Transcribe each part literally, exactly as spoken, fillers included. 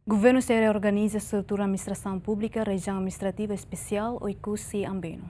Governu sei reorganiza estrutura administrasaun públika Rejiaun Administrativa Espesiál Oekusi Ambeno.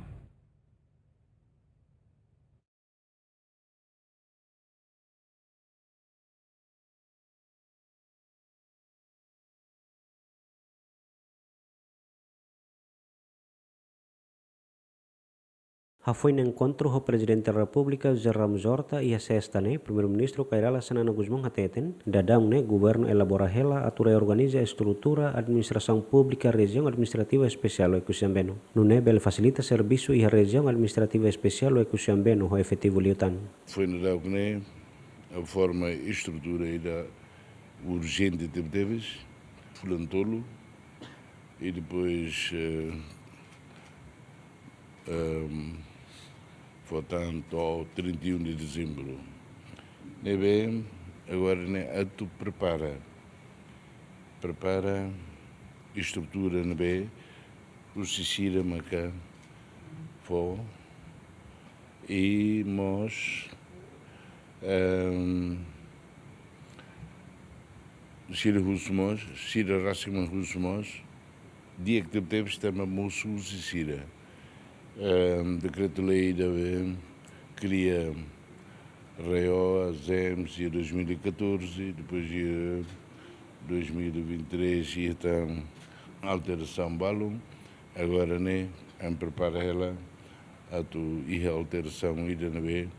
Hafoin enkontru ho Prezidente Repúblika José Ramos Horta iha Sesta ne'e, Primeiru-Ministru Kay Rala Xanana Gusmão hateten, daudaun ne'e governu elabora hela atu reorganiza estrutura administrasaun públika Rejiaun Administrativa Espesiál Oekusi Ambeno. Nune'e bele fasilita servisu iha Rejiaun Administrativa Espesiál Oekusi Ambeno ho efetivu liután. Foin daudauk ne'e, a forma estrutura ida urjente tebetebes, fulan tolu, i depois, eh, ehm, portantu, trinta e um de dezembro. Ne'ebé, agora ne'e atu prepara. Prepara estrutura ne'ebé husi sira maka fó i mós, ehm, sira husu mós, sira rasik mak husu mós, di'ak tebetebes tanba mosu husi sira. Ehm, dekretu-lei ida be kria RAEOA, ZEESM, iha dois mil e catorze, depois iha dois mil e vinte e três, iha tan alterasaun balun. Agora ne'e, ami prepara hela atu iha alterasaun ida ne'ebé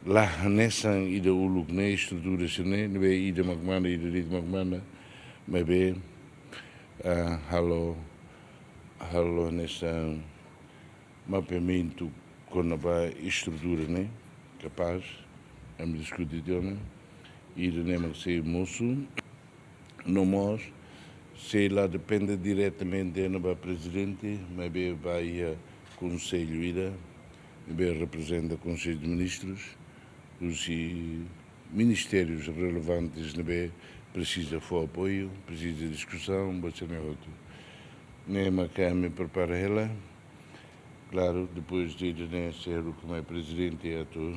la hanesan ida uluk ne'e, estrutura sira-ne'e, ne'ebé ida mak manda, ida de'it mak manda, maibé, ah, halo, halo hanesan mapeamentu kona-ba estrutura ne'e, kapás, ami diskute tiha ona, ida-ne'e mak sei mosu, no mós, sei la depende diretamente ona ba prezidente, maibé ba iha konsellu ida, ne'ebé reprezenta Konsellu de Ministrus, husi ministérius relevantes ne'ebé presiza fó apoiu, presiza diskusaun, ba sira-ne'e hotu. Ne'e mak ami prepara hela, klaru, depois de ida-ne'e sei haruka mai prezidente atu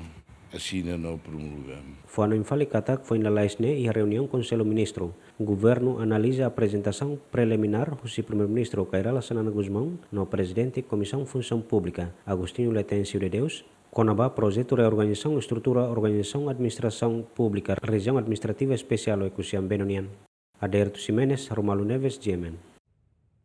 asina no promulga. Fó hanoin fali katak foin lalais ne'e iha reuniaun Konsellu Ministru, governu analiza aprezentasaun preliminár husi Primeiru-Ministru Kay Rala Xanana Gusmão no Prezidente Komisaun Funsaun Públika, Agostinho Letêncio de Deus, kona-ba projetu reorganizasaun estrutura organizasaun administrasaun públika Rejiaun Administrativa Espesiál Oekusi Ambeno nian. Aderto Ximenes, Romualdo Neves, G M N.